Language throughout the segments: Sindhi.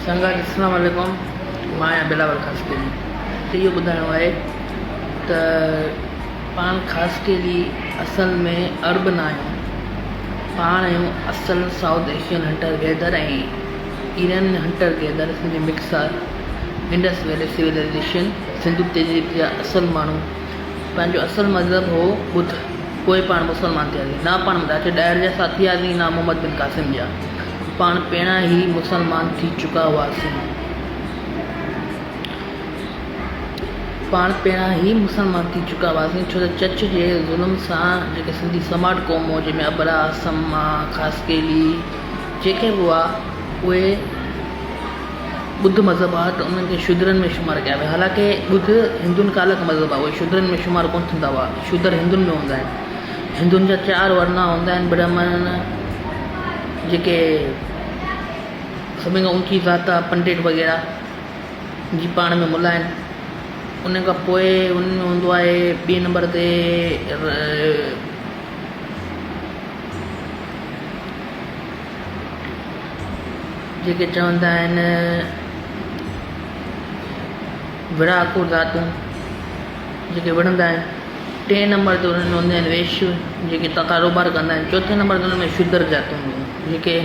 سنگت اسلام عليڪم مان آهيان بلاول خاصخيلي اهو ٻڌائڻو آهي ته پاڻ خاصخيلي اصل ۾ عرب نه آهيون پاڻ آهيون اصل South Asian hunter gatherer ۽ Iranian hunter gatherer جي مڪس آهي انڊس ويلي سولائيزيشن سنڌو تهذيب جا اصل ماڻهو پنهنجو اصل مذهب هو ٻڌ پوء پاڻ مسلمان ٿياسين نه پاڻ راجا ڏاهر جا ساٿي هئاسين نه محمد بن قاسم جا پاڻ پهريان ئي مسلمان ٿي چڪا هئاسين. پاڻ پهريان ئي مسلمان ٿي چڪا هئاسين ڇو ته چچ جي ظلم سان جيڪي سنڌي سماٽ قوم هو جنهن ۾ ابڙا، سما، خاصخيلي جيڪي به هئا اهي ٻڌ مذهب هئا ته انهن کي شودرن ۾ شمار ڪيا ويا حالانڪه ٻڌ هندن کان الڳ مذهب آهي اهي شودرن ۾ شمار ڪونه ٿيندا هئا شودر هندن ۾ هوندا آهن. هندن جا چار ورنا هوندا آهن برهمڻ جيڪي سڀني کان اونچي ذات آهي پنڊت وغيره جي پاڻ ۾ ملا آهن ان کان پوء ان ۾ هوندو آهي ٻئي نمبر تي جيڪي چوندا آهن وڙهاڪو ذاتون جيڪي وڙهندا آهن ٽئين نمبر تي انهن ۾ هوندا آهن ويش جيڪي ڪاروبار ڪندا آهن چوٿين نمبر تي انهن ۾ شودر ذاتيون هونديون آهن جيڪي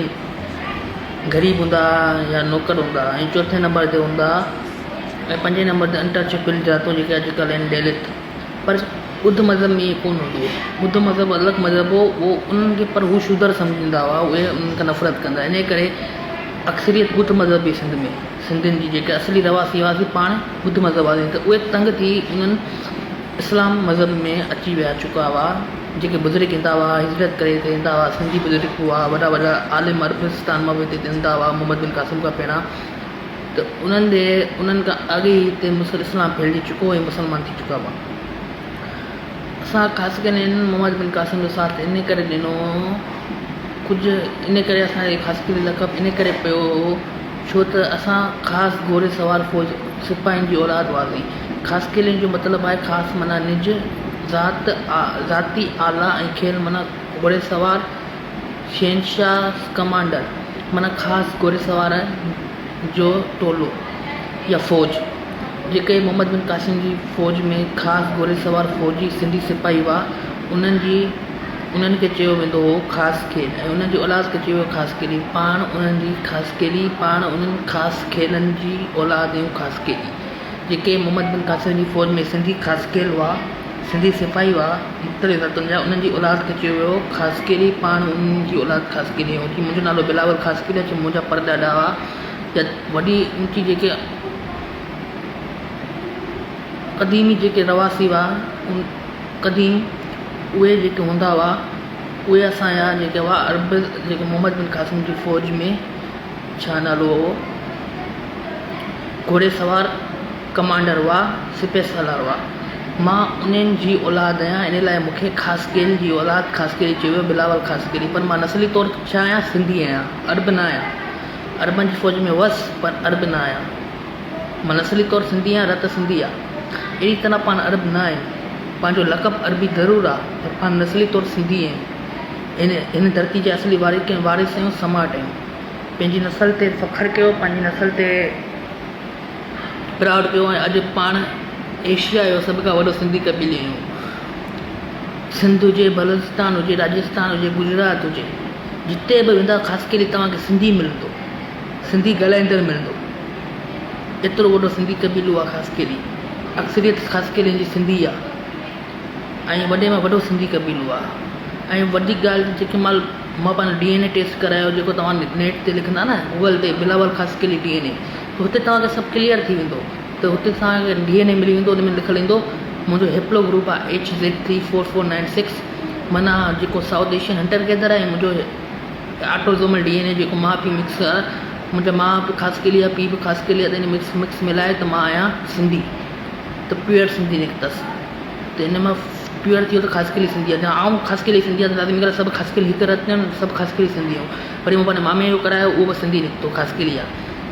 غريب هوندا يا نوڪر هوندا ۽ چوٿين نمبر تي هوندا ۽ پنجين نمبر تي انٽچبل ذاتيون جيڪي اڄڪلهه آهن دلت پر ٻڌ مذهب ۾ ائين ڪونه هوندو هو ٻڌ مذهب الڳ مذهب هو اهو انهن کي پر هو شودر سمجهندا هئا اهي انهن کان نفرت ڪندا هئا انهيء ڪري اڪثريت ٻڌ مذهب هئي سنڌ ۾ سنڌين جي جيڪي اصلي رهواسي هئا سي پاڻ ٻڌ مذهب هئا ته اهي تنگ ٿي انهن اسلام مذهب ۾ اچي ويا چڪا هئا جيڪي بزرگ ايندا هئا هجرت ڪري هتي ايندا هئا سنڌي بزرگ هئا وڏا وڏا عالم عربستان مان به هتي ايندا هئا محمد بن قاسم کان پهريان ته انهن جي انهن کان اڳ ئي هتي اسلام ڦهلجي چڪو ۽ مسلمان ٿي چڪا هئا. اسان خاص ڪري هن محمد بن قاسم جو ساٿ ان ڪري ڏنو ڪجهه ان ڪري اسان کي خاص ڪري لقب ان ڪري پيو هو ڇو ته اسان خاص گهوڙي سوار فوج سپاهين جي اولاد هئاسين خاص قلعي جو مطلب آهي خاص معنيٰ نج ذات ذاتي اعليٰ ۽ خيل معنيٰ گهوڙي سوار شهنشاهه ڪمانڊر معنيٰ خاص گهوڙي سوار جو ٽولو يا فوج جيڪي محمد بن قاسم جي فوج ۾ خاص گهوڙي سوار فوجي سنڌي سپاهي هئا، انهن جي انهن کي چيو ويندو هو خاص خيل ۽ انهن جي اولاد کي چيو ويو خاص خيلي. پاڻ انهن جي خاص خيلي پاڻ انهن خاص خيلن جي اولاد آهيون خاص خيلي. جيڪي محمد بن قاسم جي فوج ۾ سنڌي خاص خيل هئا، سنڌي سپاهي هئا مختلف ذاتن جا انهن جي اولاد کي چيو ويو خاص خيلي پاڻ انهن جي اولاد خاص خيلي آهيون. منهنجو نالو بلاول خاص خيلي آهي منهنجا پڙڏاڏا هئا يا وڏي اونچي جيڪي قديمي جيڪي رهواسي هئا قديم اهي جيڪي هوندا هئا اهي اسان جا جيڪي هئا عرب جيڪي محمد بن قاسم جي فوج ۾ ڇا نالو هو گهوڙي سوار ڪمانڊر هئا سپهه سالار هئا مان انهن جي اولاد آهيان ان لاء مون کي خاصخيل جي اولاد خاصخيلي چيو ويو بلاول خاصخيلي پر مان نسلي طور ڇا آهيان سنڌي آهيان عرب نه آهيان عربن جي فوج ۾ هئس پر عرب نه آهيان. مان نسلي طور سنڌي آهيان، رت سنڌي آ. اهڙي طرح پاڻ عرب نه آهيون. پنهنجو لقب عربي ضرور آ پر پاڻ نسلي طور سنڌي آهيون. هن هن ڌرتي جا اصلي وارث وارث آهيون، سماٽ آهيون. پنهنجي نسل تي فخر ڪيو، پنهنجي نسل تي پرائوڊ ڪيو ۽ اڄ پاڻ ايشيا جو سڀ کان وڏو سنڌي قبيلي آهيون. سنڌ هجي، بلوچستان هجي، راجستان هجي، گجرات هجي. جتي به ويندا خاص ڪري توهان کي سنڌي ملندو سنڌي ڳالهائيندڙ ملندو ايترو وڏو سنڌي قبيلو آهي خاص ڪري اڪثريت خاص ڪري جي سنڌي آهي ۽ وڏي ۾ وڏو سنڌي قبيلو آهي ۽ وڏي ڳالهه جيڪي مهل مان پنهنجو ڊي اين اي ٽيسٽ ڪرايو جيڪو توهان نيٽ تي لکندا نه گوگل تي بلاول خاصخيلي ڊي اين اي ته هتي توهان کي سڀ ڪليئر ٿي ويندو ته هتي توهان کي ڊي اين اي ملي ويندو ان ۾ لکيل ايندو منهنجو هيپلو گروپ آهي H Z three four four nine six معنيٰ جيڪو سائوٿ ايشين هنٽر گيدر آهي منهنجو آٽوزومل ڊي اين اي جيڪو ماء پيء مڪس آهي منهنجا ماء به خاصخيلي آهي پيء به خاصخيلي آهي ته ان مڪس مڪس ملائي ته مان آهيان سنڌي ته پيور سنڌي نڪتس ته ان مان پيور ٿي ويو ته خاصخيلي سنڌي آهي آئون خاصخيلي سنڌي آهيان ته لازمي ڳالهه سڀ خاصخيلي هڪ رت آهن سڀ خاصخيلي سنڌي آهيون وري مون پنهنجي مامي جو ڪرايو اهو به سنڌي نڪتو خاصخيلي آهي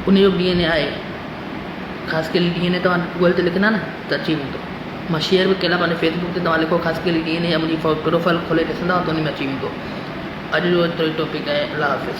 ان جو به ڊي اين اي آهي خاصخيلي ڊي اين اي توهان گوگل تي لکندا نه ته اچي ويندو. مان شيئر به ڪيل آهي پنهنجي فيس بڪ تي توهان لکو خاصخيلي ڊي اين اي يا منهنجي پروفائل کولي ڏسندا ته ان ۾ اچي ويندو. اڄ جو ايترو ئي ٽاپڪ آهي الله حافظ.